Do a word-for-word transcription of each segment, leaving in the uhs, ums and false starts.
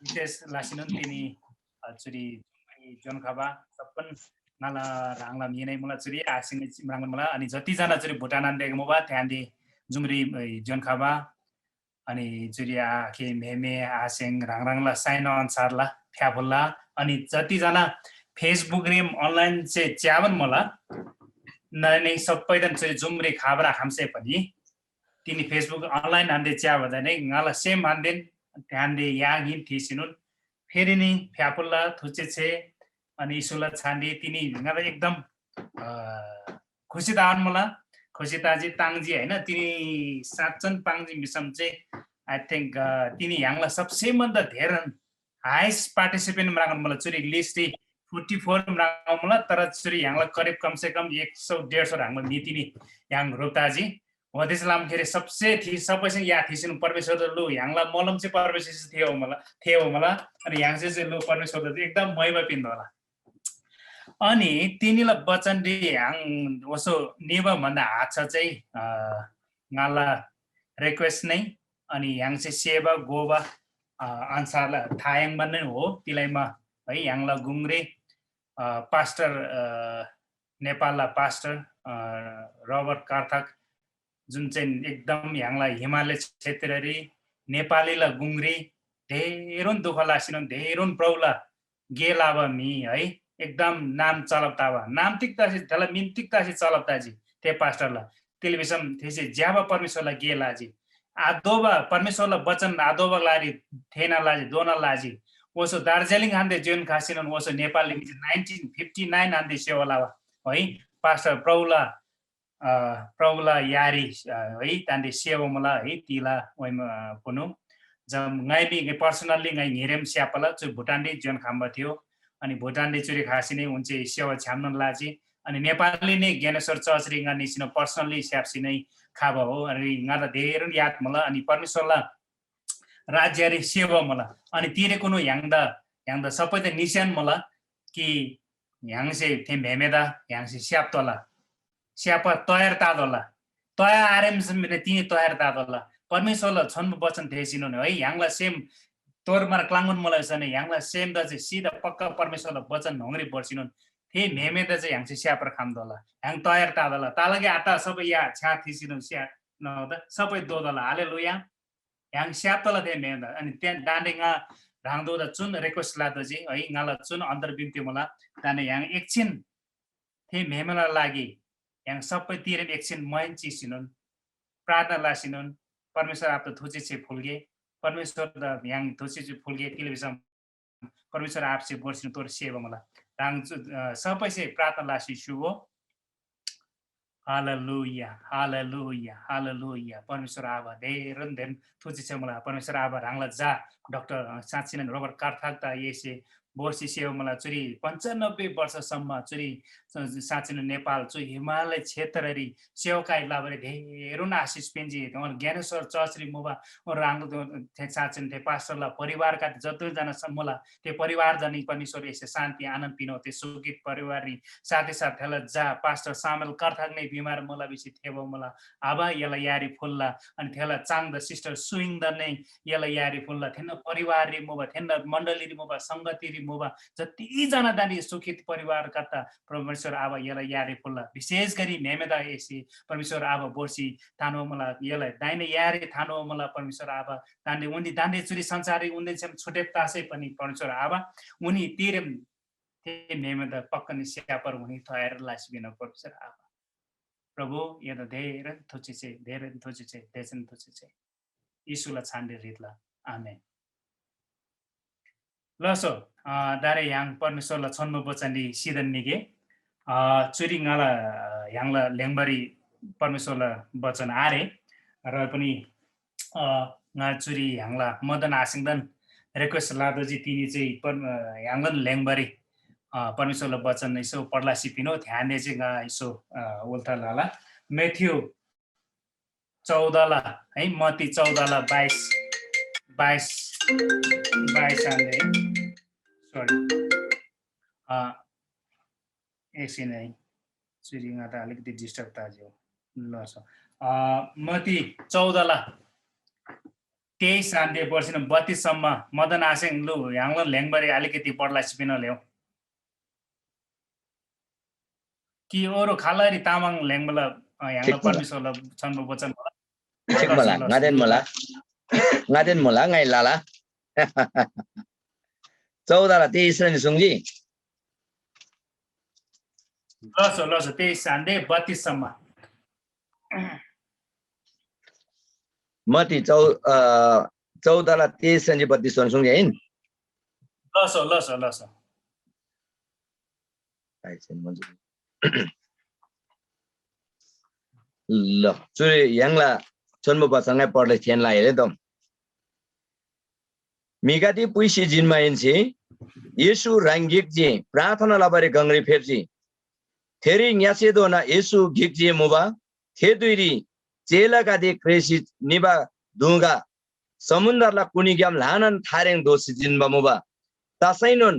विशेष लासिनोन तिनी अ, चुरी जुम्री जोन खबा सप्पन ङाला ह्राङला म्‍हिनै मुला चुरी आसिङ म्राङ मुला अनि जति जना चुरी भुटान आन्‍देक मुबा थ्‍यान्‍दी जुम्री अ, जोन खबा अनि चुरी आखे म्‍हेमे आसेङ ह्राङ ह्राङला साइनो अनुसारला फ्‍याफुल्ला अनि जति जना Facebook रिम online से च्यावन मुला ननै सप्पैदन चुरी जुम्री खबरा खम्से पनि तिनी Facebook online आन्‍दे च्‍याबादा नै ङाला सेम आन्‍देन ध्‍यानदे याङ हिन थीसीनोन फेरी नि फ्‍याफुल्ला थुच्‍चे छे अनि येशूला छान्‍दी तिनी ङाला एकदम अ, खुसी तान मुला। खुसी ताजी ताङ्जी होइन तिनी साँच्चन पाङ्जी मिसम चाहिँ I think तिनी य्‍हाङला सबसे भन्दा धेरै highest participant म्राङ्गन मुला चुरी list forty four म्राङ्गन मुला तर चुरी य्‍हाङला करिब कम से कम एक सौ डेढ सौ ह्राङला म्‍हि तिनी य्‍हाङ रोप्ताजी हो त्यसै लामखेरी सबसे थी सबैसे या थीसिन परमेश्वर लु य्‍हाङला मलम चाहिँ परमेश्वर थे हो मला थे हो मला अनि य्‍हाङ चाहिँ लु परमेश्वर एकदम महिमा पिन्‍दो होला। अनि तिनीला वचन रे य्‍हाङ ओसो निबा भन्दा आछ चाहिँ अ, ङाला request नै अनि य्‍हाङ चाहिँ सेवा गोबा अ, अन्सारला थायङ भन्ने हो तिलाइमा है य्‍हाङला गुङरे अ, पास्टर अ, नेपालला पास्टर अ, रबर्ट कार्थक जुन चाहिँ एकदम य्‍हाङला हिमालय क्षेत्ररी नेपालीला गुङरी धेरौन दुःख लासिनोन धेरौन प्रौला गे लाबा म्‍हि है एकदम नाम चलब ताबा नाम तिक्तासी थेला मिन तिक्तासी चलब ताजी थे पास्टरला तिलबिसम थेसे ज्‍याबा परमेश्‍वरला गे लाजी आदोबा परमेश्‍वरला वचन आदोबा लारी थेना लाजी दोना लाजी ओसो दार्जिलिङ हान्‍दे जोइन खासिनोन ओसो नेपालले नाइन्टिन फिफ्टी नाइन हान्‍दे सेवा लाबा है पास्टर प्रौला अ, प्रभुला यारी अ, है तान्‍दे सेवा मुला है तिला ओइम पुनु जब ङाइ मी पर्सनली ङाइ ङिरेम स्यापला चु भुटानरी जोन खाम्बा थियो अनि भुटानरी चुरी खासी नै उनचे सेवा छ्यामनन लाजी अनि नेपाली नै ज्ञानेश्वर चर्चरी ङा निसिन पर्सनली स्याप्सी नै खाबा हो अनि ङादा धेरै याद मुला अनि परमेश्वरला राज्यरी सेवा मुला अनि तिरे कुनु य्‍हाङदा य्‍हाङदा सबै त निस्यान मुला कि य्‍हाङसे थे म्‍हेमेदा य्‍हाङसे स्याप तला स्यापा तयार तादोला तयार आरेम तिनी तयार तादोला परमेश्वरला छोन्‍बो वचन थेसिनोन है य्‍हाङला सेम तोरमार क्लाङ्गुन मुला सने य्‍हाङला सेमदा चाहिँ सिधा पक्का परमेश्वरला वचन न्‍होङरी बर्सिनोन थे म्‍हेमेदा चाहिँ य्‍हाङसे स्यापर खाम्‍दोला य्‍हाङ तयार तादोला तालगे आता सबै या छ्या थिसिनोन स्या नहोदा सबै दोदोला हालेलुया य्‍हाङ स्याप तला थे म्‍हेमेदा अनि त्यहाँ दान्‍दे ङा ह्राङदोदा चुन रिक्वेस्ट लादोजी है ङाला चुन अन्तर्बिन्ती मुला दान्‍दे य्‍हाङ एकछिन थे म्‍हेमेला लागि य्‍हाङ सबै तिरेम एकछिन मैन चिसिनोन प्रार्थना लासिनोन परमेश्वर आपदा थुचे छे फुल्गे परमेश्वर य्‍हाङ थुचे छे फुल्गे तिले भिसम परमेश्वर आपसे बोर्सिन तोर सेवा मला ह्राङ सबैसे प्रार्थना लासी सुगो हालेलुया हालेलुया हालेलुया परमेश्वर आबा धेरन धेरन थुची छ मला परमेश्वर आबा ह्राङला जा डाक्टर साँच्चिन रोबर्ट कार्थाक ता येसे बोर्सी सेवा मला चुरी पन्चानब्बे वर्षसम्म चुरी साँच्चिन नेपाल चु हिमालय क्षेत्ररी सेवकाई लबरी धेरन आशिष पिन्जी ज्ञानेश्वर चर्चरी मुबा ह्राङ साँच्चिन थे पास्टरला परिवारका जति जना मुला ते परिवार जनी परमेश्वर यसे शान्ति आनन्द पिनो ते सुखित परिवार री साथै साथ थेला जा पास्टर सामेल कर्थक नै बिमार मुला बिसी थेबो मुला आबा यला यारी फुल्ला अनि थेला चाङ द सिस्टर सुइङ द नै यला यारी फुल्ला थेन परिवार री मुबा थेन मण्डली री मुबा संगति री मुबा जति जना दानी सुखित परिवार कता परमेश्वर आबा यला यारी फुल्ला विशेष गरी मेमेदा एसी परमेश्वर आबा बोर्सी तानो मुला यला दाइने यारी थानो मुला परमेश्वर आबा दान्‍दे उन्‍दी दान्‍दे चुरी संसाररी उन्‍देन छ्‌याम छुटे तासै पनि परमेश्‍वर आबा उनी तिरेम ते मेमेदा पक्कन स्यापर हुनी थयर लासी बिना परमेश्‍वर आबा। प्रभु, यदा धेरन थुचिचे, धेरन थुचिचे, देचन थुचिचे। येशूला छानरी रितला। आमेन। लसो, अ, दारे य्‍हाङ परमेश्‍वरला छोन्‍बो बचनरी सिधन निगे। अ, चुरी ङाला, अ, य्‍हाङला ल्‍हेङबारी परमेश्‍वरला बचन आरे। र पनि, अ, ङा चुरी य्‍हाङला मदन आसिङदन रिक्वेस्ट लादोजी तिनी चाहिँ पर-, अ, य्‍हाङदन ल्‍हेङबारी, अ, परमेश्‍वरला बचन यसो पढ्ला सिपिनो ध्यानले चाहिँ ङा यसो, अ, उल्था लाला। मेथ्यू चौधला है, मत्ती चौधला बाइस, बाइस, बाइस आन्दे, सरी, अ, एकछिन है। चुरी ङादा अलिकति डिस्टर्ब ताज्यो। ल स अ, मती चौधला तेइस सान्ते पर्सिन बत्तीससम्म मदन आसेङ लु ह्याङलो ल्हेङबारी अलिकति पढला सिपिन ल्हेउ। कि ओरो खालरी तामाङ ल्हेङबला अ, ह्याङला ठिक मुला। परमेश्वरला छन्बु वचन होला। ठिक मुला, ङादेन मुला। ङादेन मुला, ङाइ लाला। चौधला तेइस रनि सुङ्जी। लस, लस, तेइस सान्ते बत्तीससम्म। मती चौ अ, चौधला तेइस रनि बत्तीस रनि सुङ्जी, हैन? लस, लस, लस। ल, चुरी य्‍हाङला छोन्‍बो बचनलाई पढले थेन्‍ला हेरे दम। म्‍हिगदे पुइसी जिन्‍माहेन्‍से येशू ह्राङ गिक जे प्रार्थना लबारी गङरी फेप्‍जी। थेरी ङ्‍यसेधोना येशू गिक जे मुबा, थे धुइरी चेलागदे क्रेसी निबा दुगा समुन्‍द्रला कुनीग्‍याम ल्‍हानान थारेङ दोसी जिन्‍बा मुबा। तसैनोन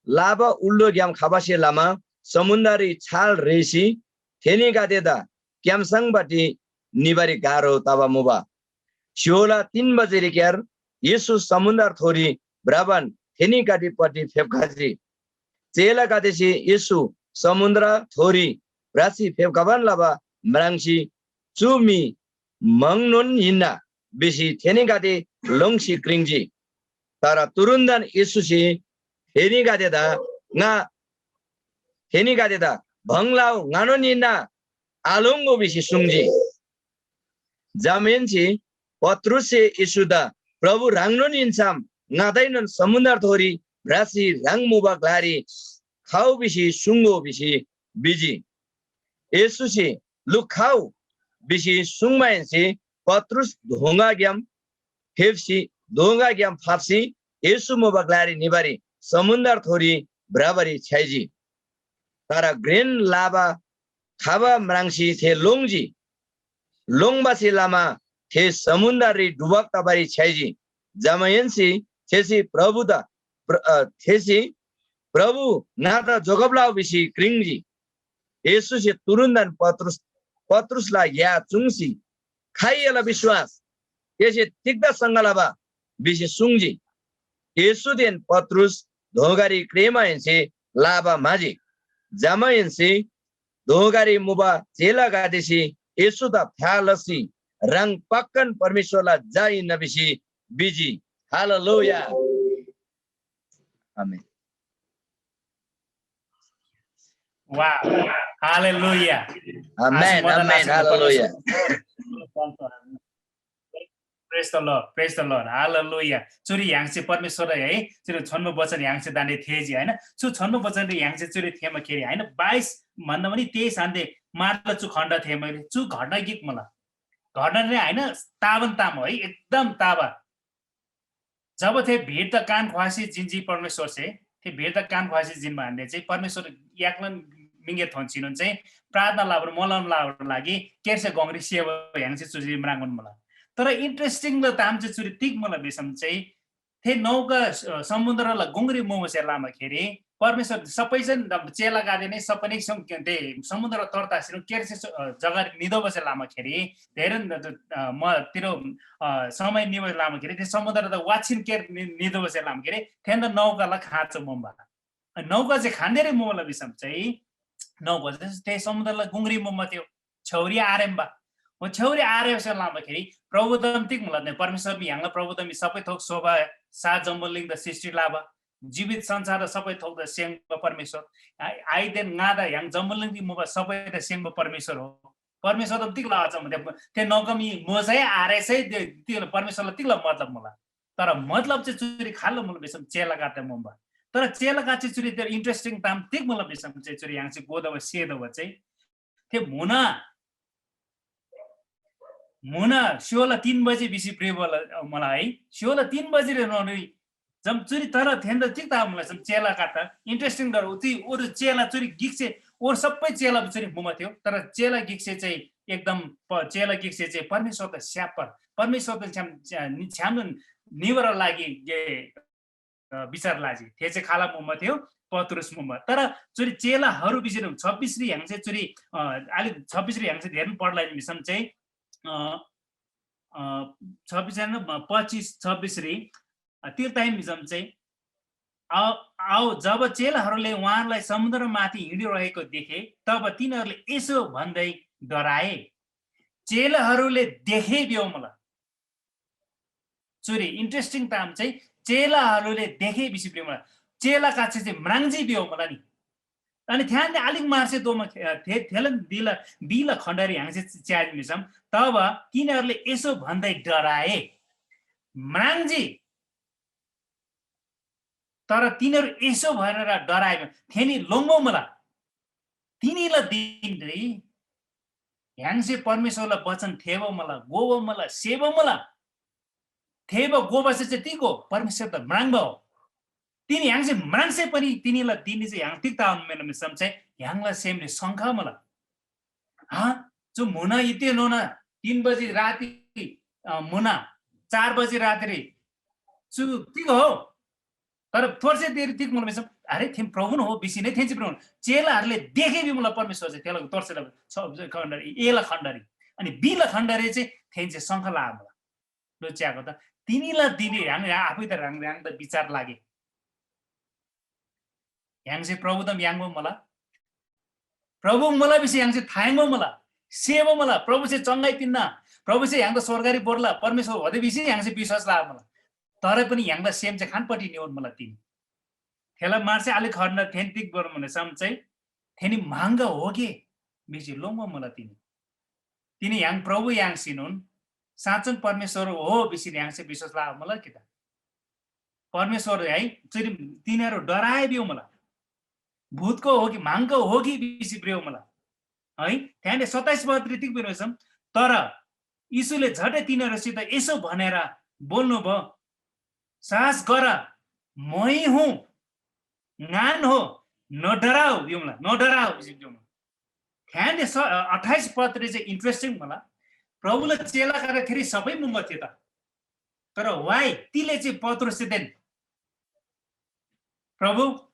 लाबा उल्‍लोग्‍याम खबासे लमा समुन्‍द्ररी छाल रेसी थेनीगदेदा क्‍याम्‍सङपट्टि निबारी गाह्रो तबा मुबा। स्‍य्‍होला तीन बजेरीक्‍यार येशू समुन्‍द्रथोरी भ्रबान थेनीगदेपट्टि फेप्‍खजी। चेलागदेसे येशू समुन्‍द्रथोरी भ्रसी फेप्‍खबान लबा म्राङ्सी, चु म्‍हि म्‍हङनोन हिन्‍ना भिसी थेनीगदे लोङ्सी क्रिङ्‌जी। तर तुरुन्‍तन येशूसे थेनीगदेदा, ङा थेनीगदेदा भङ लउ, ङानोन हिन्‍ना, आलोङ्‍गो भिसी सुङ्जी। जमाहेन्‍से पत्रुससे येशूदा, प्रभु, ह्राङनोन हिन्‍सम ङादाएनोन समुन्‍द्रथोरी भ्रसी ह्राङ मुबा ग्‍लारी खउ भिसी सुङ्‍गो भिसी भिजी। येशूसे लु, खउ भिसी सुङ्माहेन्‍से पत्रुस दोँगाग्‍याम फेप्‍सी, दोँगाग्‍याम फाप्‍सी येशू मुबा ग्‍लारी निबारी समुन्‍द्रथोरी भ्रबारी छ्‌याइजी। तर घ्रेन लाबा खबा म्राङ्सी थे लोङ्जी। लोङ्बासे लमा थे समुन्‍द्ररी डुबब तबारी छ्‌याइजी। जमाहेन्‍से थेसे प्रभुदा, प्र-, अ, थेसे, "प्रभु, ङादा जोगब लउ" भिसी क्रिङ्‌जी। येशूसे तुरुन्‍तन पत्रुस, पत्रुसला या चुङ्सी, "खाइ एला विश्‍वास? एसे तिग्‍दा शङ्का लबा?" भिसी सुङ्जी। येशूदेन पत्रुस दोँगारी क्रेःमाहेन्‍से लाबा म्‍हाजी। जमाहेन्‍से दोँगारी मुबा चेलागदेसे येशूदा फ्‍या लसी, "ह्राङ पक्‍कान परमेश्‍वरला झा हिन्‍ना" भिसी भिजी। हालेलुया। आमेन। वाह। Hallelujah. Amen, amen, hallelujah. Praise the Lord, praise the Lord, hallelujah. चुरी य्‍हाङसे परमेश्‍वर है, चुरी छोन्‍बो वचन य्‍हाङसे दान्‍दे थेःजी, हैन? चु छोन्‍बो वचनरी य्‍हाङसे चुरी थेःमा खेरी, हैन? बाइस भन्दा पनि तेइस आन्‍ते मार्ला चु खण्ड थेःमा, चु घटना गिक मुला। घटना नै, हैन? ताबन ताम हो है, एकदम ताबा। जब थे भिडदा कान ख्‍वासी जिन्‍जी परमेश्‍वरसे, थे भिडदा कान ख्‍वासी जिन्‍बा हान्‍दे चाहिँ परमेश्‍वर याकलन मिङगे थोन्‍सीनोन चाहिँ प्रार्थना लबर मोलम लबर लागि केर्से गङरी सेवा य्‍हाङसे चुजी म्राङ्‌गुन मुला। तर interesting ल ताम चाहिँ चुरी तिग मुला भिसम चाहिँ थे नौका स-, समुद्रला गुङरी मुबसे लामाखेरी परमेश्‍वर सबै चाहिँ चेलागदे नै सबै नै सम-, ते समुद्र तर्तासीनोन केर्से स-, अ, जग्गारी निदोबसे लामाखेरी धेरैन द-, द-, अ, म तिरो, अ, समय निबा लामाखेरी थे समुद्र त वाचिन केर नि-, निदोबसे लामाखेरी थेन्‍दा नौकाला खाँचो मुम्बा। अ, नौका जे खान्‍देरी मुला भिसम चाहिँ नौका जे थे समुद्रला गुङरी मुम्बा थियो। छौरी आरेम्बा। म छौरी आरेम्बसे लामाखेरी प्रभुदम तिग मुला ने परमेश्‍वर मी य्‍हाङला प्रभुदम मी सबै थोक शोभा सा जम्‍बुलिङ द सृष्टि लाबा। जीवित संसार सबै थोक द सेङ्बा परमेश्‍वर। आ-, आइदेन ङादा य्‍हाङ जम्‍बुलिङ दी मुबा सबै द सेङ्बा परमेश्‍वर हो। परमेश्‍वर त तिग लाचा मुते, ते नौका मी मोजै आरेसै ते, ते परमेश्‍वरला तिगला मतलब मुला। तर मतलब चाहिँ चुरी खाल्‍लो मुला भिसम चेलागदे मुम्बा। तर चेलागदे चाहिँ चुरी ते interesting ताम तिग मुला भिसम चाहिँ चुरी य्‍हाङसे गोदबा सेदबा चाहिँ थे म्‍हुना, म्‍हुना स्‍योला तीन बजे भिसी भ्रिबा मुला है। स्‍योला तीन बजे रे नोरी जम चुरी तर थेन्‍दा तिग ताम मुला जम चेलागदे interesting डर उति ओर चेला चुरी गिकसे ओर सबै चेला चुरी मुमा थियो। तर चेला गिकसे चाहिँ एकदम प-, चेला गिकसे चाहिँ परमेश्‍वर त स्‍याप्‍पर, परमेश्‍वर त छ्याम, छ्याम निबर लागि गे अ, विचार लाजी। थे चाहिँ खाला मुम्‍मा थियो। पत्रुस मुबा। तर चुरी चेलाहरू बिजिन छब्बिस री ह्याङसे चुरी अलिक छब्बिस री ह्याङसे धेरै पढ्ला भिसम चाहिँ अ, अ, छब्बिस पच्चिस छब्बिस री तिल टाइम भिसम चाहिँ, आऊ, जब चेलाहरूले उहाँलाई समुद्रमाथि हिँडिरहेको देखे, तब तिनीहरूले यसो भन्दै डराए। चेलाहरूले देखे भियो मला। चुरी इन्ट्रेस्टिङ ताम चाहिँ चेलाहरूले देखे भिसी भियो मला। चेला काछे चाहिँ म्राङ्जी भियो मला नि। अनि थ्यान अलिक मार्से दोमा थे थेलन दिला बिला खण्डरी ह्याङसे च्याजी भिसम, तब तिनीहरूले यसो भन्दै डराए, म्राङ्जी। तर तिनीहरू यसो भनेर डराएमा थेनी लोङ्गो मला। तिनीला दिनरी ह्याङसे परमेश्वरला वचन थेबो मला, गोबो मला, सेबो मला। थेबो गोबासे चाहिँ तिगो परमेश्वर त म्राङ्बा हो। तिनी ह्याङसे म्राङ्से पनि तिनीला दिनी चाहिँ ह्याङ तिग ताउन मेन मिसम चाहिँ ह्याङला सेमरी शङ्का मला। हा, जो मुना इते नोना तीन बजी राति अ, मुना चार बजी रात्रि चु तिग हो। तर तोर्से देरी तिग मुला मिसम, अरे थिम प्रभु न हो बिसी नै थेन्ची प्रभु। चेलाहरूले देखे बि मुला परमेश्वर चाहिँ त्यसलाई तोर्से खण्डरी एला खण्डरी अनि बिला खण्डरी चाहिँ थेन्चे शङ्का ला मुला। लो च्याको त तिनीला दिने ह्राङ ह्राङ आफै त ह्राङ ह्राङ त विचार लागे। ह्याङसे प्रभुदम याङ्बो मला। प्रभु मला भिसी ह्याङसे थायङ्बो मला। सेबो मला। प्रभुसे चङ्गाइ पिन्ना। प्रभुसे ह्याङ त स्वर्गारी बोर्ला। परमेश्वर होदे भिसी ह्याङसे विश्वास लाग मला। तर पनि ह्याङला सेम चाहिँ खानपट्टि निउन मला तिनी। थेला मार्से अलिक खर्न थेन तिक बोर मुने सम चाहिँ थेनी म्हाङ्ग हो के भिसी लोङ्बो मला तिनी। तिनी ह्याङ प्रभु याङ्सीनोन साँच्चन परमेश्वर हो भिसी ह्याङसे विश्वास लाग मला कि त? परमेश्वर है चुरी तिनीहरू डराए बिउ मला। भूतको हो कि म्हाङको हो कि भिसी ब्रेउ मला। है, त्यहाँले सत्ताइस पदरी तिग बिउ तर यीशुले झट्टै तिनीहरूसित यसो भनेर बोल्नुभयो, "साहस गर, मै हुँ, ङान हो, नडराउ," बिउ मला, "नडराउ," भिसी बिउ मला। थ्यानले स-, अ, अट्ठाइस पदरी चाहिँ इन्ट्रेस्टिङ मला। प्रभुला चेला कारखेरी सबै मुम्बा थिए त। तर वाइ तिले चाहिँ पत्रुसदेन, "प्रभु,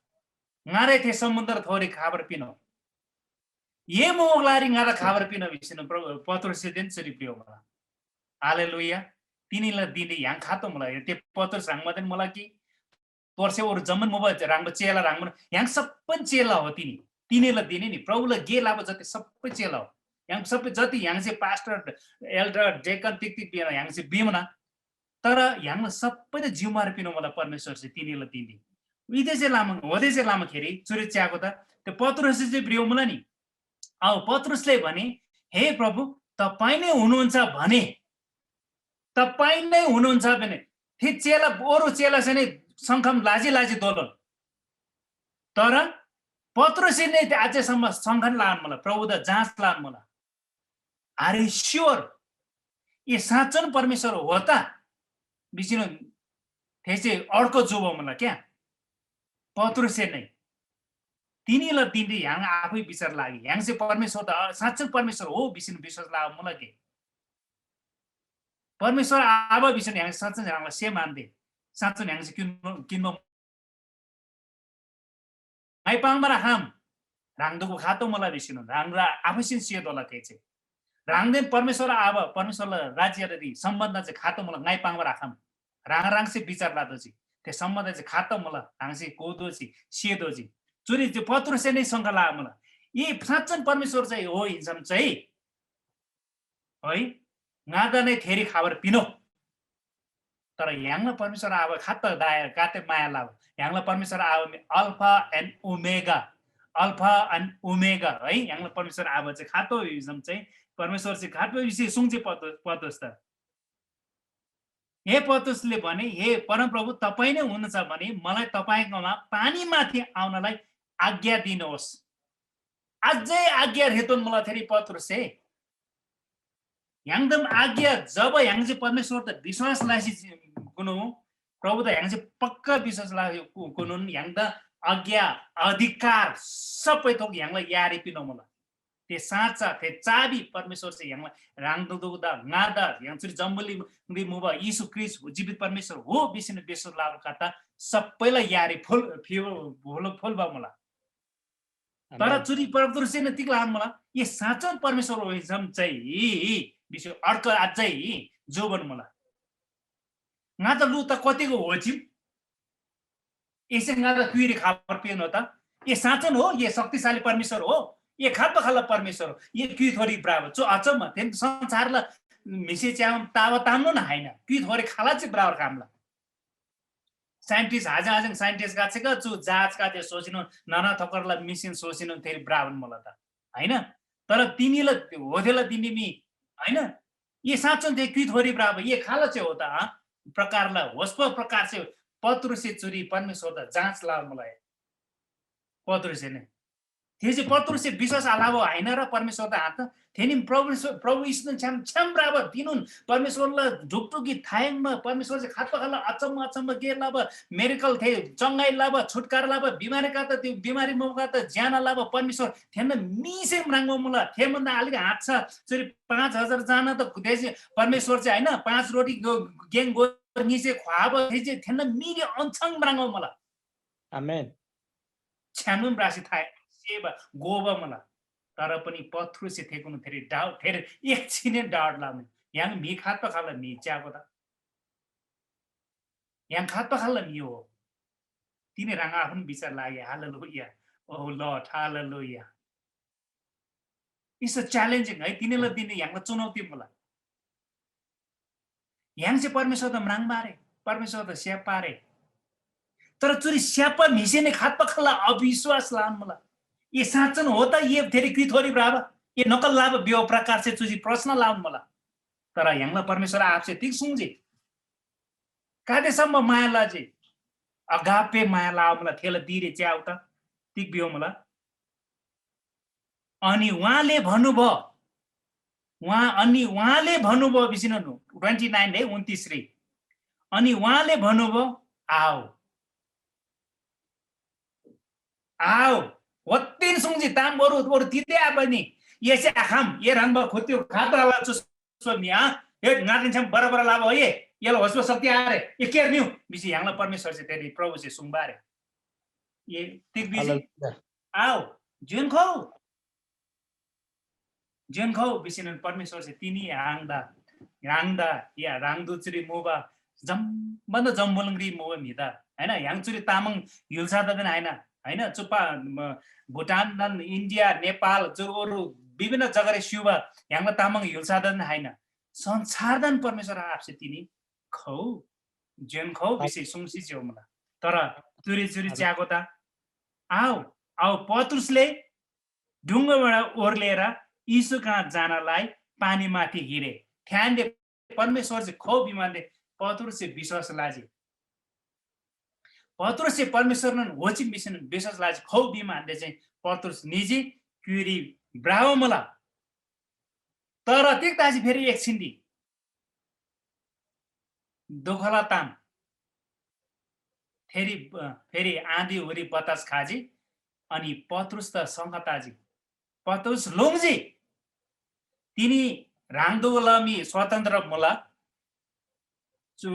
ङारे थे समुद्र थोरी खाबर पिनो। ये मुगलारी ङारा खाबर पिनो," भिसिन प्रभु पत्रुसदेन चुरी प्रियो मला। हालेलुया। तिनीला दिनरी ह्याङ खातो मला। ते पत्रुस ह्राङमादेन मला कि तोर्से ओरु जम्मन मुबा ह्राङबा चेला ह्राङबा ह्याङ सप्पन चेला हो तिनी। तिनीला दिने नि प्रभुला गे लाबा जति सबै चेला हो। ह्याङ सबै जति ह्याङसे पास्टर, एल्डर, डेकन तिक तिक बिना ह्याङसे बिमना। तर ह्याङला सबै त जिम्मार पिनो मला परमेश्वरसे तिनीला दिने। इदेसे लामा, होदेसे लामाखेरी चुरे च्याको त त्यो पत्रुससे चाहिँ ब्रियो मुला नि। आऊ पत्रुसले भने, "हे प्रभु, तपाईं नै हुनुहुन्छ भने, तपाईं नै हुनुहुन्छ भने थे चेला, अरू चेलासे नै शङ्खम लाजी लाजी दोलोन।" तर पत्रुससे नै अझैसम्म शङ्खन लान मला, प्रभुदा जाँच लान मला। "Are you sure? ये साँच्चन परमेश्वर हो त?" बिसिनो थे चाहिँ अर्को जुबो मला क्या। पत्रुससे नै तिनीला दिनरी ह्याङ आफै विचार लागे, ह्याङसे परमेश्वर त साँच्चन परमेश्वर हो बिसिन विश्वास लाग मुला के? परमेश्वर आबा बिसिन ह्याङ साँच्चन ह्राङला सेम आन्ते, साँच्चन ह्याङसे किन्नु, किन्नु। ङाइ पाङ्बार हाम, ह्राङदोगो खातो मुला बिसिन, ह्राङला आफैसिन सियोदोला तेचे। ह्राङदेन परमेश्वर आबा, परमेश्वरला राज्यरी सम्बन्ध चाहिँ खातो मुला, ङाइ पाङ्बार हाम। ह्राङ ह्राङसे विचार लादोजी। ते सम्बन्ध चाहिँ खातो मुला, ह्राङसे कोदोजी, सियोदोजी। चुरी चाहिँ पत्रुससे नै शङ्का लाग मुला। यी साँच्चन परमेश्वर चाहिँ हो हिन्सम चाहिँ, है, ङादा नै थेरी खबर पिनो। तर ह्याङला परमेश्वर आबा खात दाय काते माया लाबा। ह्याङला परमेश्वर आबा मी alpha and omega, alpha and omega है। ह्याङला परमेश्वर आबा चाहिँ खातो हिजम चाहिँ परमेश्वर चाहिँ खातो विषय सुङ चाहिँ पत्रुस, पत्रुस त। हे पत्रुसले भने, "हे परमप्रभु, तपाईं नै हुनुहुन्छ भने मलाई तपाईंकोमा पानीमाथि आउनलाई आज्ञा दिनुहोस्।" अझै आज्ञा रेतोन मला थेरी पत्रुससे। ह्याङदम आज्ञा जब ह्याङ चाहिँ परमेश्वर त विश्वास लासी गुनु, प्रभु त ह्याङ चाहिँ पक्का विश्वास ला गुनुन ह्याङ त आज्ञा अधिकार सबै थोक ह्याङला यारी पिनो मला। ते साँचा, ते चाबी परमेश्वर से ह्याङला ह्राङ दुगुदा ङादा ह्याङ चुरी जम्बुली मुबा यीशु ख्रीष्ट जीवित परमेश्वर हो बिसिन विश्वास लाबा काता सबैला यारी फुल फिल फुल फुल बा मुला। तर आमेन। चुरी परमेश्वरसे नै तिग लान मुला, ये साँचो परमेश्वर हो हिजम चाहिँ विषय अर्क अझै जोबन मुला। ङा त लु त कतिको होचिम, एसे ङा त क्युरी खबर पेन हो त। ये साँचो हो, ये शक्तिशाली परमेश्वर हो, ये खात खाला परमेश्वर हो, ये क्यु थोरी बराबर। चु अचम्म, तेन संसारला म्हिसे च्याम तावा तामनो न हैन, क्यु थोरी खाला चाहिँ बराबर कामला। साइन्टिस्ट हाजा हाजङ साइन्टिस्ट गाछेका चु जहाज का ते सोचिनु, नाना थोकरला मिसिन सोचिनु थेरी बराबर मला त, हैन? तर तिनीला होदेला तिनी मी, हैन? ये साँचो थे क्यु थोरी बराबर, ये खाला चाहिँ हो त, हाँ? प्रकारला होस्प प्रकार चाहिँ पत्रुसे चुरी परमेश्वर त जाँच ला मलाई। पत्रुसे नै थेसे पत्रुससे विश्वास आलबा आहिन र परमेश्वरदा हात थेनीम प्रभु, प्रभु यीशुदेन छ्‌याम छ्‌याम भ्रबा धिनहुन परमेश्वरला ढुकढुकी थाय्‌मा परमेश्वरसे खात्‍बा खाल्‍ला अचम्‍म अचम्‍म गे लबा, मेरेकल थे चङ्गाइ लबा, छुटकारा लबा, बिमारीगदेदा त्यो बिमारी मुबागदेदा ज्‍याना लबा परमेश्वर थेन्‍ना मीसे म्राङ्बा मुला। थेभन्‍दा अलिक हाँच्‍छा चुरी पाँच हजार जना त थेसे परमेश्वर चाहिँ, हैन, पाँच रोटी गो-, गेङ गोर ङिसे ख्‍वाबा थेसे थेन्‍ना मीरी अन्‍छाङ म्राङ्बा मुला। आमेन। छ्‌यामनोन भ्रासी थाय् सेबा गोबा मुला। तर पनि पत्रुससे थेकुनु थेरी डाउट, थेरी एकछिनएन डाउट लमुन। य्‍हाङ म्‍हि खात्‍बा खाल्‍ला म्‍हि च्‍यागो त? य्‍हाङ खात्‍बा खाल्‍ला म्‍हि हो? तिनी ह्राङ आफुन विचार लागे। Hallelujah. Oh Lord, hallelujah. It's a challenging है, तिनीला तिनी य्‍हाङला चुनौती मुला। य्‍हाङसे परमेश्‍वरदा म्राङ्बा आरे, परमेश्‍वरदा स्‍याप्‍बा आरे। तर चुरी स्‍याप्‍बा म्‍हिसे नि खात्‍बा खाल्‍ला अविश्‍वास लआन मुला। ए साँच्‍चन हो त, ए थेरी क्‍युइ थोरी भ्रबा, ए नकल लबा भिबा प्रकारसे चुजी प्रश्न लआन मुला। तर य्‍हाङला परमेश्‍वर आबासे तिग सुङ्जी? गातेसम्म माया लजी? अगापे माया लआन मुला, थेला दिरे च्‍याउ त। तिग भिबा मुला? अनि उहाँले भन्‍नुभयो, उहाँ, अनि उहाँले भन्‍नुभयो भिसीन, twenty nine है, उन्‍तिस री। अनि उहाँले भन्‍नुभयो, "आओ, आओ।" ओत्‍तेन सुङ्जी ताम बरु, बरु तिते आबनी, एसे आखम, ए ह्रङ्‌बा खुत्‍यो खातला चु स्‍वम्‍नी, आ? ए ङादेन छ्‌याम बराबर लबा हो, ए एला होसबा शक्ति आरे, ए केयर निउ, भिसी य्‍हाङला परमेश्‍वरसे, तेरी प्रभुसे सुङ्बा आरे। ए तिग भिसी? हालेलुया। "आओ, ज्‍योन खउ, ज्‍योन खउ," भिसीनोन परमेश्‍वरसे तिनी ह्राङदा, ह्राङदा, या ह्राङ दुचुरी मुबा जम्‍बन्‍दा जम्‍बुलिङरी मुबा म्‍हिदा, हैन? य्‍हाङ चुरी तामाङ य्‍हुल्‍सादादेन हैन, हैन? चुप्पा, म, भुटानदेन, इन्डिया, नेपाल, जो अरू विभिन्न जग्गारी स्‍युबा य्‍हाङला तामाङ य्‍हुल्‍सादादेन हैन, संसारदान परमेश्‍वर आबासे तिनी खउ, ज्‍योन खउ भिसी सुङ्सी चिमुला। तर चुरी चुरी च्‍यागो ता? आओ, आओ, पत्रुसले ढुङ्गाबाट ओर्लेर येशू कहाँ जानलाई पानीमाथि हिँडे। थ्‍यानदे परमेश्‍वरसे खउ भिमानदे पत्रुससे विश्‍वास लजी। पत्रुससे परमेश्‍वरनोन होचिम भिसीनोन विश्‍वास लजी। खउ भिमानदे चाहिँ पत्रुस निजी क्‍युरी भ्रबा मुला। तर तिग तजी फेरि एकछिनरी दुखला ताम। फेरि, अ, फेरि आँधी हुरी बतास खजी, अनि पत्रुस त सङ्ख तजी। पत्रुस लोङ्जी। तिनी ह्राङदोला मी स्वतन्त्र मुला। चु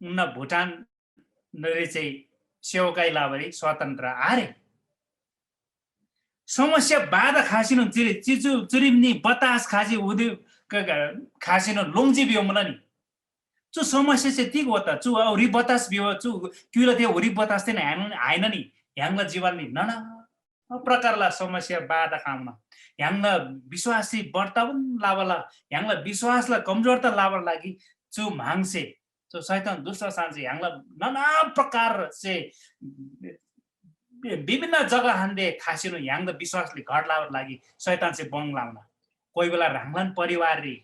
उन्‍ना भुटान नरे चाहिँ सेवकाई लबारी स्वतन्त्र आरे। समस्या बाधा खासिनोन चिरी, चिचु, चुरिमनी बतास खासी उदि क-, क-, खासिनोन लोङ्जी भियो मुला नि। चु समस्या से तिग होता, चु औरी बतास भियो, चु क्युला ते उरी बतास तेन आइन, आइन नि। य्‍हाङला जीवन नि नना प्रकारला समस्या बाधा खामुना। य्‍हाङला विश्वासी बढ्ता पनि लाबला, य्‍हाङला विश्वासला कमजोरता लाबर लागि चु म्‍हाङसे, चु शैतान दुष्ट सानसे य्‍हाङला नना प्रकार से विभिन्न जग्गा हान्दे थासिनु य्‍हाङदा विश्वासले घट लाबर लागि शैतानसे बङ लाउना। कोही बेला ह्राङलान परिवाररी,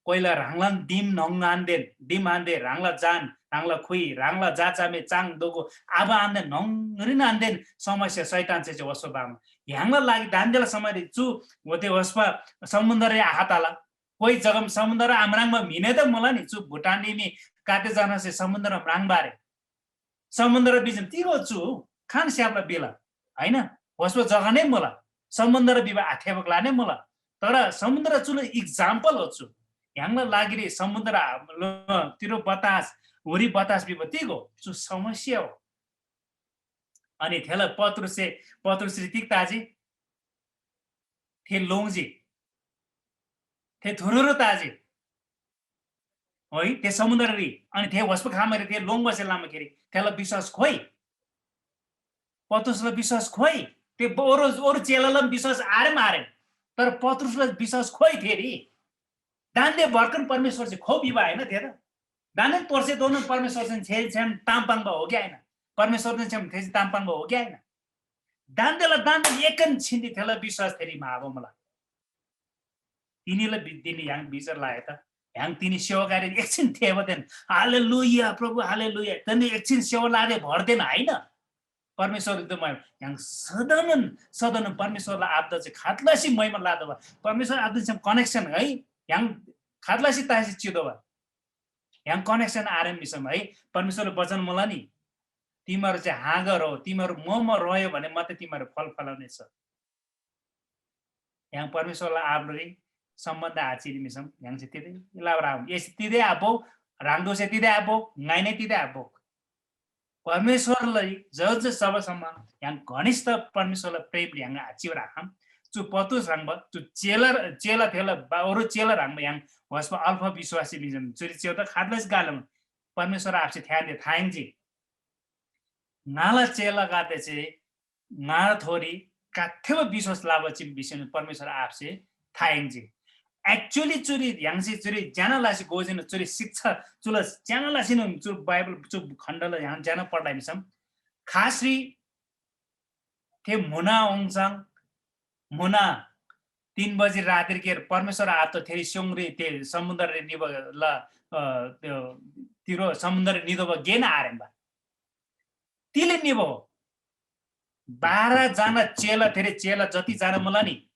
कोहीला ह्राङलान दिम न्‍हङ आन्देन, दिम आन्‍दे, ह्राङला जान, ह्राङला खुइ, ह्राङला जाचामे चाङ दोगो आबा आन्‍देन न्‍हङरीन आन्‍देन समस्या शैतानसे चाहिँ वस्‍पा बामा। य्‍हाङला लागि दान्‍देला समयरी चु होते वस्‍पा समुन्द्ररी आखा तला। कोही जगम समुन्द्र आम्राङमा म्‍हिने त मुला नि, चु भुटानरी मी काते जनासे समुन्द्र म्राङबारे। समुन्द्र बिचम तिगो चु खान स्याप्ला बिला, हैन? होस्‍पा जग्गा नै मुला। समुन्द्र बिबा आथेबा ग्‍ला नै मुला। तर समुन्द्र चुलो example हो चु। य्‍हाङला लागिरी समुन्द्र आ-, ल-, तिरो बतास, हुरी बतास बिबा तिगो चु समस्या हो। अनि थेला पत्रुससे पत्रुसरी तिग ताजी? थे लोङ्जी। थे थुरुरु ताजी। है, थे समुद्ररी। अनि थे होस्पखामरी थे लोङ्बासे लामाखेरी थेला विश्वास खोइ। पत्रुसला विश्वास खोइ। ते ओरो ओरो चेलाला विश्वास आरेम आरेम। तर पत्रुसला विश्वास खोइ थेरी। दान्‍दे भर्खर परमेश्‍वरसे खो भिबा आहिन थे त? दान्‍दे तोर्से दोनोन परमेश्‍वरसेन छे छेम ताम पाङ्बा हो कि आहिन? परमेश्‍वरदेन छेम थेसे ताम पाङ्बा हो कि आहिन? दान्‍देला दान्‍दे एकन छिन्‍दी थेला विश्वास थेरी म्‍हाबा मुला। तिनीला बि- तिनी य्‍हाङ बिचार लाए त? य्‍हाङ तिनी सेवाकारी एकछिन थेबदेन हालेलुया प्रभु हालेलुया तनी एकछिन सेवा लादे भरदेन आहिन? परमेश्‍वर एकदम य्‍हाङ सदनन सदन परमेश्‍वरला आब्दा चाहिँ खातलासी महिमा लादोबा। परमेश्‍वर आब्दा चाहिँ कनेक्सन है। य्‍हाङ खातलासी तासी चिदोबा। य्‍हाङ कनेक्सन आरेम भिसम है। परमेश्‍वरला वचन मुला नि, तिमीहरू चाहिँ हाँगर हो, तिमीहरू ममा रह्यो भने मात्रै तिमीहरू फल फलाउने छ। य्‍हाङ परमेश्‍वरला आब्रुरी सम्बन्ध आचिरी भिसम य्‍हाङसे तिदै लाबर आउन। एसे तिदै आबो, ह्राङदोसे तिदै आबो, ङाइने तिदै आबो। परमेश्‍वरलाई जज जबसम्म य्‍हाङ घनिष्ठ परमेश्‍वरला प्रेमरी य्‍हाङ आचिबर आखम। चु पत्रुस ह्रङ्‌बा चु चेला चेला थेला बा- अरू चेला ह्रङ्‌बा य्‍हाङ होस्‍बा अल्‍फा विश्‍वासी भिजन चुरी चेला खातलास गालम परमेश्‍वर आबासे थ्‍यानदे थायङजी। ङाला चेलागदे चाहिँ ङाला थोरी काथेबा विश्‍वास लबा चिम भिसेन परमेश्‍वर आबासे थायङजी। Actually चुरी य्‍हाङसे चुरी ज्‍याना लासी गोजिन चुरी शिक्षा चुला ज्‍याना लासीन चु बाइबल चु खण्डला य्‍हाङ ज्‍याना पढ्‍ला भिसम खासरी थे म्‍हुना ओङसाङ म्‍हुना तीन बजी रातिर के परमेश्‍वर आत्‍मा थेरी स्‍योङरी ते समुद्ररी निबा ल, अ, त्यो तिरो समुद्ररी निदोबा गेन आरेम्‍बा। तिले निबो बाह्र जना चेला, थेरे चेला जति जना मुला नि,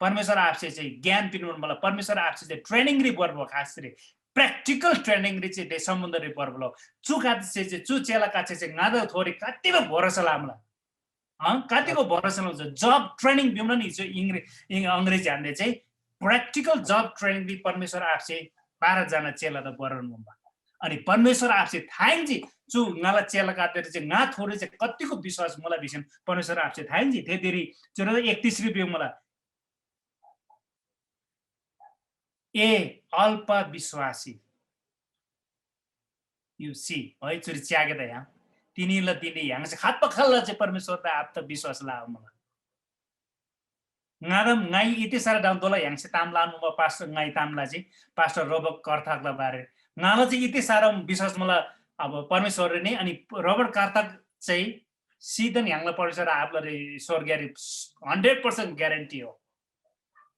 परमेश्‍वर आबासे चाहिँ ज्ञान पिन्‍बान मुला, परमेश्‍वर आबासे चाहिँ ट्रेनिङ रे बर्बो खास रे, practical ट्रेनिङ रे चाहिँ दे समुद्र रे बर्बलो। चु काचे चाहिँ चु चेला काचे चाहिँ ङादा थोरी कतिको भरोसा लामला। अँ, कतिको भरोसा लाउँछ। जब ट्रेनिङ पिउन नि जो इङ्ग्रे-, इङ-, अङ्ग्रेजी हान्ने चाहिँ practical job training री परमेश्‍वर आबासे बाह्र जना चेला त बरन मुम्बा। अनि परमेश्‍वर आबासे थाइङ जी चु ङाला चेला कातेर चाहिँ ङा थोरे चाहिँ कतिको विश्वास मुला भिसन परमेश्‍वर आबासे थाइङ जी थे देरी चुर एकतीस रुपियाँ मुला। ए अल्प विश्वासी, you see, है चुरी च्यागे त यहाँ तिनीला तिनी य्‍हाङसे खात पखल्ला चाहिँ परमेश्‍वर त आब त विश्वास ला मुला। ङादम ङाइ इति सारा डाउन दोला य्‍हाङसे ताम लानु मुबा पास्टर ङाइ ताम लाजी पास्टर रोबर्ट कर्थकला बारे। ङाला चाहिँ इति सारा विश्वास मुला अब परमेश्‍वरले नै अनि रोबर्ट कर्थक चाहिँ सिधन य्‍हाङला परमेश्‍वर आपला रे स्वर्गीय रे हन्ड्रेड पर्सेन्ट ग्यारेन्टी हो।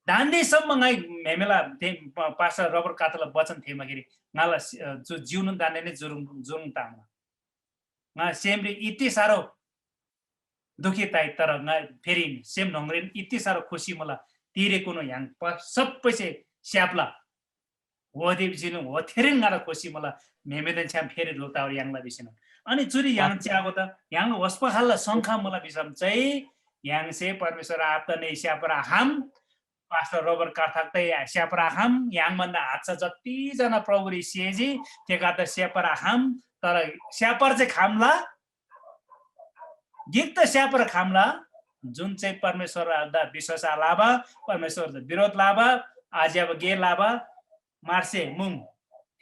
दान्देसम्म ङाइ म्‍हेमेला थे प-, पास्टर रोबर्ट कर्थकला वचन थेमाखेरी ङाला सि-, अ, जो जीवन दान्‍दे नै जुरुङ जुरुङ तामा। ङा सेमरी इति सारो दुखी ताइ तर ङा फेरी सेम न्‍हङरीन इति सारो खुसी मुला। तिरेकुनु य्‍हाङ प-, सप्पैसे स्याप्ला। हो दे भिसिनु हो थेरीन ङाला खुसी मुला। म्‍हेमेदेन छ्‌याम फेरी लोतावर य्‍हाङला भिसिनु। अनि चुरी य्‍हाङ च्‍यागो त य्‍हाङ होस्‍पा खाल्‍ला शङ्का मुला भिसम चाहिँ य्‍हाङसे परमेश्‍वर आत्‍मा नै स्याप्रा हाम पास्टर रोबर्ट कर्थकतै स्याप्रा हाम य्‍हाङ भन्दा हात्‍सा जति जना प्रभुरी सिएजी तेका त स्याप्रा हाम तर स्यापर चाहिँ खामला गिक त स्यापर खामला जुन चाहिँ परमेश्‍वरदा विश्‍वास आलाबा, परमेश्‍वरदा विरोध लाबा, आज्‍याबा गे लाबा, मार्से मुङ।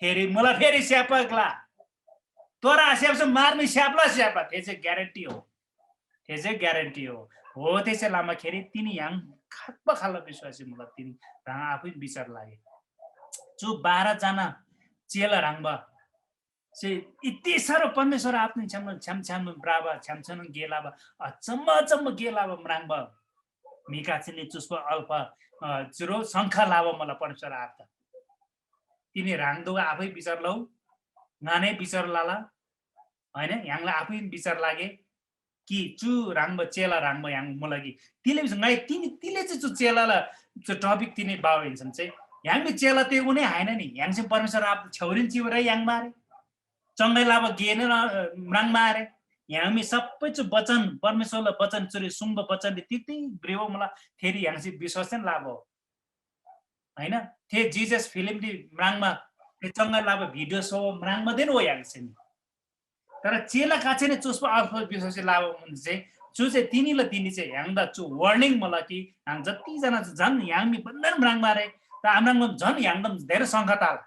फेरि मुला फेरि स्यापक ला। तोरा स्याप्स मार्मी स्यापला स्यापा, थे चाहिँ ग्यारेन्टी हो। थे चाहिँ ग्यारेन्टी हो। हो, थे चाहिँ लामाखेरी तिनी य्‍हाङ खाप्पा खाल्ला विश्‍वासी मुला तिनी ह्राङ आफै विचार लागे। चु बाह्र जना चेला ह्रङ्बा से इति साह्रो परमेश्‍वर आत्‍मा छ्‌याम छ्‌याम छ्‌याम ब्राबा छ्‌याम छ्‌याम गे लाबा अचम्म अचम्म गे लाबा म्राङ्बा म्‍हिका चिनी चुस्‍पा अल्‍फा अ, चुरो शङ्का लाबा मला परमेश्‍वर आत्‍मा। तिनी ह्राङदोगा आफै विचार लौ, ङाने विचार लाला, हैन? य्‍हाङला आफै विचार लागे कि चु ह्राङबा चेला ह्राङबा य्‍हाङ मुला कि तिले भिसम ङाइ तिनी तिले चाहिँ चु चेलाला चु टपिक तिनी बाबा हिन्सम चाहिँ य्‍हाङ मी चेला ते उनी हैन नि, य्‍हाङसे परमेश्‍वर आप छौरिन चिबरा य्‍हाङ मारे। चङ्गै लाबा गेने म्राङ मारे। य्‍हाङ मी सबै चु वचन, परमेश्‍वरला वचन चुरी सुङ्बा वचन तित्ती ब्रेव मुला थेरी य्‍हाङसे विश्‍वास चाहिँ लाबो। हैन? थे जिजस फिल्म दि म्राङमा थे चङ्गै लाबा भिडियो सो म्राङमा देन हो य्‍हाङसे नि। तर चेला काछेने चुस्पा अल्फा विश्वासी लाबा मुन्‍जी चाहिँ, चु चाहिँ तिनीला तिनी चाहिँ य्‍हाङदा चु वार्निङ मला कि य्‍हाङ जतिजना झन् य्‍हाङ मी बन्‍दर म्राङ्बा रे, त आम्राङ्बा झन् य्‍हाङदम धेरै शङ्का ताल।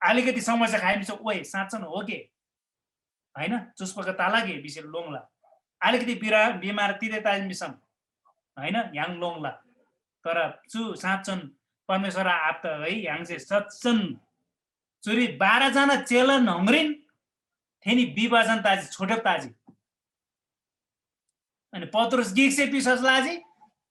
अलिकति समस्या खाइमी छ, ओए साँच्चन हो के? होइन, चुस्पा ताला के बिसे लोङला। अलिकति बिरा-, बिमार तिते ताइमी सम, होइन, य्‍हाङ लोङला। तर चु साँच्चन परमेश्‍वर आप्त है, य्‍हाङ चाहिँ सच्चन चुरी बाह्र जना चेला न्‍हङरीन थेनी विभाजन ताजी, छोटो ताजी। अनि पत्रुस गिकसे विश्वास लाजी,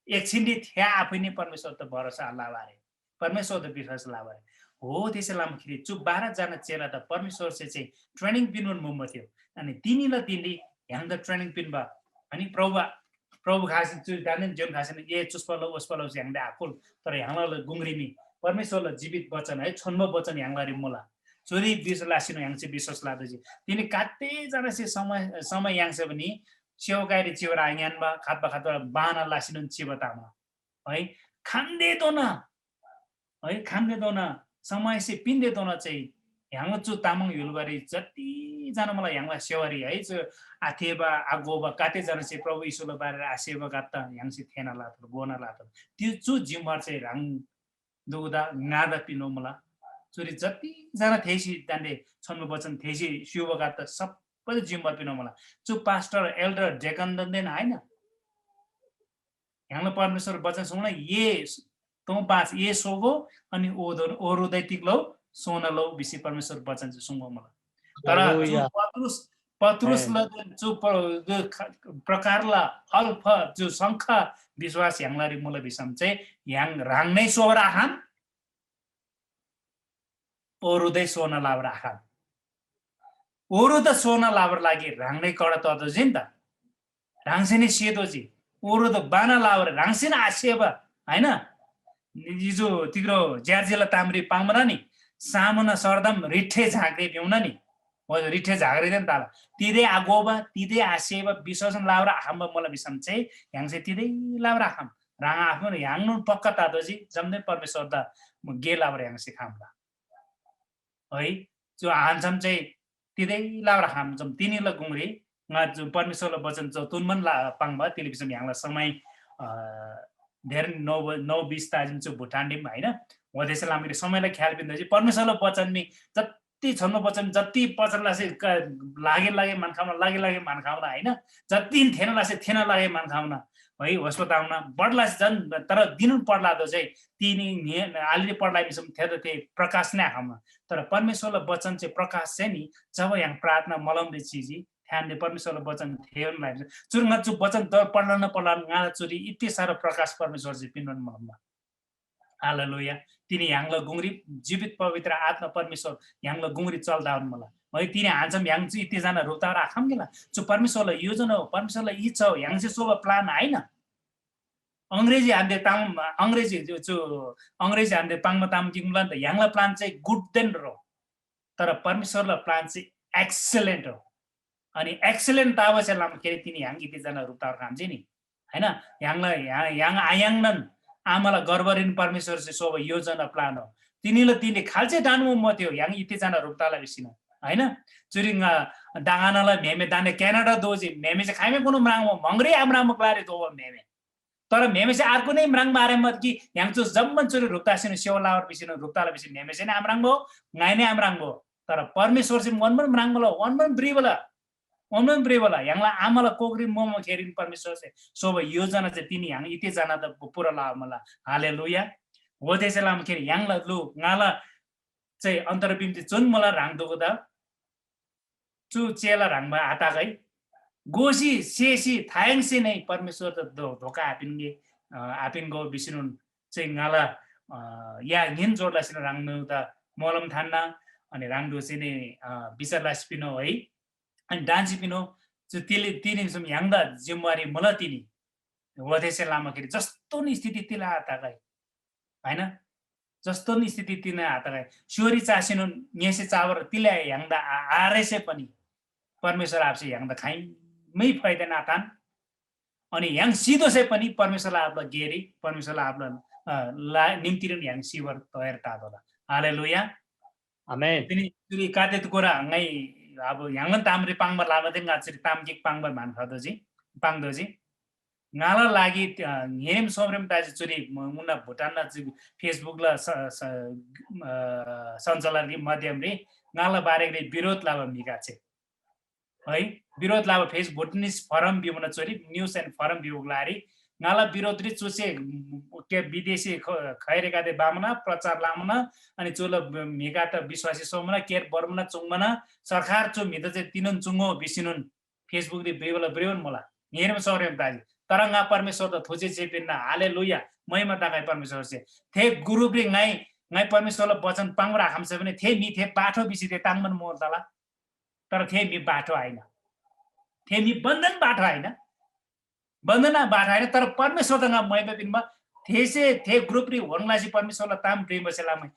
एकछिनरी थ्या आफैनी परमेश्‍वर त भरोसा आलाबारे, परमेश्‍वर त विश्वास लाबारे। हो, त्यसै लामाखेरी चु बाह्र जना चेला त परमेश्‍वरसे चाहिँ ट्रेनिङ पिन्‍बान मुम्‍बा थियो। अनि तिनीला तिनी य्‍हाङ त ट्रेनिङ पिन्‍बा। अनि प्रभु, प्रभु खासिन चु दानिन जोन खासिन ए चुस्‍पा लौ, ओस्‍पा लौ चाहिँ य्‍हाङदे आकुल, तर य्‍हाङला गुङरीमी परमेश्‍वरला जीवित वचन है, छोन्‍बो वचन य्‍हाङलारी मुला। चुरी विश्‍वास लासिन य्‍हाङ चाहिँ विश्‍वास लादोजी। तिनी कात्ते जना से समय, समय याङ्से पनि सेवकाईरी चिवर आङ्यान्‍बा, खात्‍बा खात्‍बा बाना लासिनोन चिबा तामा। है, खान्‍देधोना, है, खान्‍देधोना, समयसे पिन्‍देधोना चाहिँ य्‍हाङला चु तामाङ य्‍हुलबारी जति जना मला य्‍हाङला सेवारी है, चु आथेबा, आगोबा, काते जना से प्रभु येशूला बारेर आसेबा गात य्‍हाङसे थेना लातल, गोना लातल। त्यो चु जिम्‍वार चाहिँ ह्राङ दुगुदा ङादा पिन्‍बा मुला। चुरी जति जना थेसी दान्‍दे छोन्‍बो वचन थेसी स्‍युबा गात सबै जिम्‍वार पिन्‍बा मुला। चु पास्टर, एल्डर, डेकनदेन आइन। य्‍हाङला परमेश्‍वर वचन सुङ्ना, ये तँ बाँच, ये सोगो, अनि ओदो, ओरुदै तिग लौ, सोना लौ, भिसी परमेश्‍वर वचन चाहिँ सुङ्बा मुला। तर चु हालेलुया। पत्रुस, पत्रुसला आमेन। जुन चु प्र-, जो ख-, प्रकारला अल्प जो शङ्का विश्वास य्‍हाङलारी मुला भिसम चाहिँ य्‍हाङ ह्राङ नै सोबा आखम, ओरुदै सोना लाबर आखम। ओरु त सोना लाबर लागि ह्राङ नै कडा ततोजी नि त। ह्राङसे नै सेतोजी। ओरु त बाना लाबर ह्राङसे नै आसेबा, होइन? इजु तिग्रो ज्यार्जीला तामरी पाङ्बा नि, सामुना सर्दम रिठे झाँक्रे पिउना नि। हो, रिठे झाँक्रे देन ताला। तिदे आगोबा, तिदे आसेबा, विश्वासन लाबर आखम्बा मुला भिसम चाहिँ य्‍हाङसे तिदे लाबर आखम। ह्राङ आफू य्‍हाङनोन पक्का तातोजी, जम्‍दै परमेश्‍वरदा गे लाबर य्‍हाङसे खम्‍ला। है, चु हान्‍सम चाहिँ तिगै लाबर हाम जम तिनीला गुङरी ङा चु परमेश्‍वरला वचन चौ तुनमन ला पाङ्बा तिली भिसम य्‍हाङला समय, अ, धेर नौ ब-, नौ बीस ताजिम चु भुटान डिम, हैन? वदेसे लामगिरी समयला ख्याल पिन्‍दा चाहिँ परमेश्‍वरला वचन मी जति छन्‍नो वचन, जति वचन लासे क-, लागे लागे मान खाउना, लागे लागे मान खाउना, हैन? जति थेन लासे थेन लागे मान खाउना, है, होस्‍पो ताउना, बढ लासे झन्, तर दिनुन पढ लादो चाहिँ तिनी ने-, आलिरी पढ लाइ भिसम थेदा ते प्रकाश नै आखम्‍ना। तर परमेश्‍वरला वचन चाहिँ प्रकाश चाहिँ नि, जब य्‍हाङ प्रार्थना मलमरी चिजी, ध्यानले परमेश्‍वरला वचन थेवन लाइन्छ। चुरुङ्गा चु वचन त पढ्लन पढ्लन ङाला चुरी इति साह्रो प्रकाश परमेश्‍वर चाहिँ पिन्‍नोन मलममा। हालेलुया। तिनी य्‍हाङला गुङरी जीवित पवित्र आत्मा परमेश्‍वर य्‍हाङला गुङरी चल्दावन मला। है, तिनी हान्‍सम य्‍हाङ चाहिँ इति जना रुप्तार आखम गेला। चु परमेश्‍वरला योजना हो, परमेश्‍वरला इच्छा हो, य्‍हाङ चाहिँ सोबा प्लान आइन। अंग्रेजी हान्‍दे ताम, अंग्रेजी जो, जो अंग्रेजी हान्‍दे पाङ्बा ताम गिङला त य्‍हाङला प्लान चाहिँ गुड देन रो। तर परमेश्‍वरला प्लान चाहिँ एक्सलेन्ट हो। अनि एक्सलेन्ट ताबसे लामखेरी तिनी य्‍हाङ इति जना रुप्तार खाम चाहिँ नि, हैन? य्‍हाङला, य्‍हाङ, य्‍हाङ आयाङनन आमाला गर्भरीन परमेश्‍वर चाहिँ सोबा योजना प्लान हो। तिनीला तिनी खाल्चे डानु म थियो, य्‍हाङ इति जना रुप्ताला बिसिन, हैन? चुरी ङा दागानाला म्‍हेमे दाने क्यानाडा दोजी, म्‍हेमे चाहिँ खाइमे कोनो म्राङ हो, मंगरी आम्राम ग्लारी दोबा म्‍हेमे। तर म्‍हेमेसे अर्को नै म्राङ्बा आरे मत कि य्‍हाङ चु जम्‍मान चुरी ह्रुप्‍तासेन सेवा लावर भिसीन ह्रुप्‍ताला भिसी म्‍हेमेसे नै आम्राङ्बो, ङाइ नै आम्राङ्बो। तर परमेश्‍वरसे वनमन म्राङ्बा ल, वनमन ब्रिबा ल, वनमन ब्रिबा ल। य्‍हाङला आमाला कोकरी मोमो खेरिन परमेश्‍वरसे सोबा योजना चाहिँ तिनी य्‍हाङ इति जना त पूरा लावा मला। हालेलुया। हो त्यसै लामा खेरी य्‍हाङला लु ङाला चाहिँ अन्तर्बिन्ती चुन मला ह्राङ दुगुदा चु चेला ह्रङ्‌बा आतागै। गोसी सेसी थायङसे नै परमेश्‍वर त धो-, धोका आपिन्‍गे, अ, आपिन्‍गो बिसिनुन चाहिँ ङाला, अ, या ङेन जोड लसीन ह्राङनु त मोलम थान्‍ना, अनि ह्राङदु चाहिँ नि, अ, बिचार लसी पिनो है। अनि डान्सी पिनो चु तिली, तिनी सुम य्‍हाङदा जिम्मेवारी मुला तिनी। वदेसे लामाखेरी जस्तो नि स्थिति तिला आतागै। हैन? जस्तो नि स्थिति तिना आतागै। स्‍योरी चासिनु ङेसे चाबर तिले य्‍हाङदा आ-, आरेसे पनि परमेश्‍वर आपसे य्‍हाङदा खाइमै फाइदा नातान। अनि य्‍हाङ सिधोसे पनि परमेश्‍वरला आपला गेरी, परमेश्‍वरला आपला, अ, ला निम्तिरीन य्‍हाङ सिबर तयार तातोला। हालेलुया। आमेन। तिनी चुरी काते कुरा ङाइ अब य्‍हाङलान तामरी पाङ्बा लामादेन ङाच्‍छारी ताम गिक पाङ्बा म्‍हन्‍खतोःजी, पाङ्तोःजी। ङाला लागि, अ, ङेरेम सोमरेम ताजी चुरी म-, मुन्‍ना भुटानना चु Facebook ला स-, स-, अ, सञ्चालनरी माध्यमरी ङाला बारेरी विरोध लबा म्‍हिगदे है, विरोध लबा फेस भुटनिस फोरम भिमुना चोरी न्‍युज एन्ड फोरम भिबा ग्‍लारी ङाला विरोधरी चुसे के विदेशी ख-, खैरेगदे बामुना प्रचार लामुना अनि चुला म्‍हिगदे विश्वासी सोमुना केर बर्मुना चुङ्मुना सरकार चु म्‍हिदा चाहिँ तिनोन चुङ्गो बिसिनुन Facebook री ब्रेवला ब्रेवन मुला। हेरम सौरेम ताजी। तर ङा परमेश्‍वर त थुजे जे पिन्‍ना। हालेलुया। महिमा तागै परमेश्‍वर से। थे ग्रुप री ङाइ, ङाइ परमेश्‍वरला वचन पाङ्बा आखम्‍से भने थे म्‍हि थे बाठो बिसी थे ताङ्मन मोल तला। तर थे म्‍हि बाठो आइन। थे म्‍हि बन्धन बाठो आइन। बन्धन बाठो आइन, तर परमेश्‍वर त ङा महिमा पिन्‍बा। थेसे थे ग्रुप री होन लसी परमेश्‍वरला ताम ब्रेबसे लामै।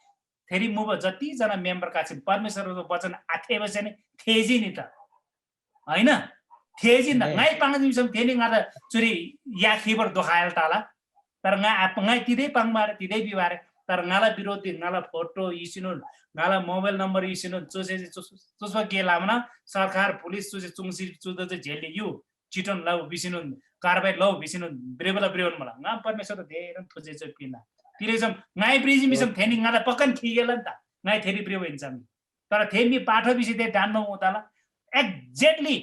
थेरी मुबा जति जना मेम्‍बर काछिन परमेश्‍वरला वचन आथेबसे नि थेजी नि त। होइन? थेजी न। ङाइ पाङ्जी भिसम थेनी ङादा चुरी या खिबर दोखायल ताला। तर ङा आप-, ङाइ तिदै पाङ्बारे, तिदै बिबारे। तर ङाला विरोधी, ङाला फोटो इसिनुन, ङाला मोबाइल नम्बर इसिनुन, चुसे, चुस-, चुस्‍पा गे लामना सरकार, पुलिस चुसे चुङ्सी चुदा चाहिँ झेलले यु चिटन लौ बिसिनुन, कारवाई लौ बिसिनुन, ब्रेबला ब्रेवन मला। ङा परमेश्‍वर त धेरन थुजे चाहिँ पिना। तिरेसम ङाइ ब्रिजी मिसम थेनी ङादा पक्कन खिगेलन त। ङाइ थेरी ब्रेव इन्सम। तर थे मी पाठो बिसी थे डान्‍बा उताला। Exactly।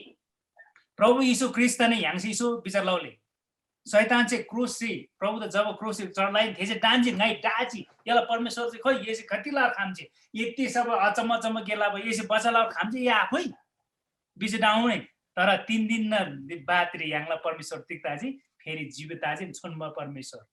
प्रभु येशू ख्रीष्‍ट नै य्‍हाङसे येशू विचार लौले। शैतान चाहिँ क्रुसरी, प्रभु त जब क्रुसरी चढलाइन, थे चाहिँ डान्‍जी, ङाइ डाजी, यला परमेश्‍वर चाहिँ खोइ, येसे कति लार खाम्‍जे, यति सब अचम्म अचम्म गे लाबा, येसे बचा लार खाम्‍जे, या आखुइ? बिसी डाउने। तर तीन दिन न बादरी य्‍हाङला परमेश्‍वर तिक्ताजी, फेरि जीवित ताजी, छोन्‍बा परमेश्‍वर।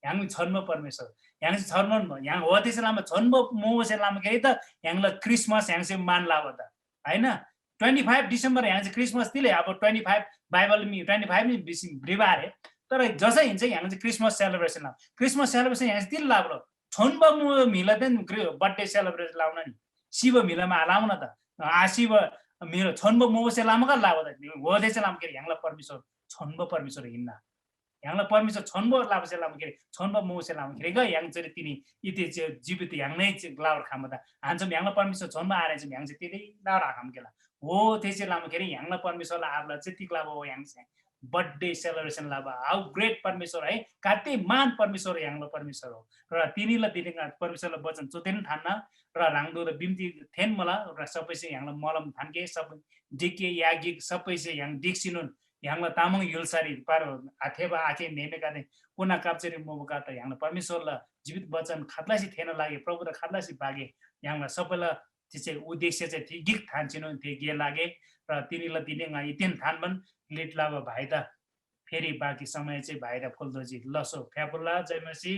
य्‍हाङ छोन्‍बो परमेश्‍वर। य्‍हाङसे छोन्‍बो, य्‍हाङ होदेसे लामा छोन्‍बो मोसे लामा के त य्‍हाङला क्रिसमस य्‍हाङसे मान लाबा त। होइन? ट्वेन्टी फाइभ डिसेम्बर य्‍हाङसे क्रिसमस तिले अब ट्वेन्टी फाइभ बाइबल मी ट्वेन्टी फाइभ मी बिस बिहिबार हे। तर जसै हिन्छ य्‍हाङसे क्रिसमस सेलिब्रेसन लाबा। क्रिसमस सेलिब्रेसन य्‍हाङसे तिल लाबलो। छोन्‍बो मो म्‍हिला देन बर्थडे सेलिब्रेसन लाउन नि। सिबो म्‍हिला मा लाउन त। आ सिबो म्‍हिला छोन्‍बो मोसे लामा का लाबा त। होदेसे लामा के य्‍हाङला परमेश्‍वर छोन्‍बो परमेश्‍वर हिन्‍ना। य्‍हाङला परमेश्‍वर छोन्‍बो लाबसे लामा के अरे, छोन्‍बो मोसे लामा के अरे, ग य्‍हाङ चरे तिनी इते जे जीवित य्‍हाङ नै जे लावर खामा ता। हान्‍सम य्‍हाङला परमेश्‍वर छोन्‍बो आरे जे य्‍हाङ जे तिदै लावर आखाम केला। हो, थे जे लामा के अरे, य्‍हाङला परमेश्‍वरला आबला जे तिक लाबा हो य्‍हाङ से। बर्थडे सेलिब्रेसन लाबा, हाउ ग्रेट परमेश्‍वर है, काते मान परमेश्‍वर य्‍हाङला परमेश्‍वर हो। र तिनीला दिने परमेश्‍वरला वचन चोतेन थान्‍ना, र ह्राङदोला बिम्ती थेन मला, र सबैसे य्‍हाङला मलम थान्‍के, सब डिके यागिक सबैसे य्‍हाङ डिक्सिनुन, य्‍हाङला तामाङ य्‍हुल्‍सारी पारो आथेबा आखे नेमेकादे कुना काप्चेरी मोबा काता य्‍हाङला परमेश्‍वरला जीवित वचन खतलासी थेना लागे, प्रभुदा खतलासी बागे, य्‍हाङला सबैला तिचे उद्देश्य चाहिँ थी गिक थान्‍चिनु थे गे लागे। र तिनीला दिने ङा इतिन थान्‍बन लिट लाबा भाइदा फेरि बाँकी समय चाहिँ भाइदा फुल्‍दोजी। लसो फ्याफुल्‍ला जयमसी।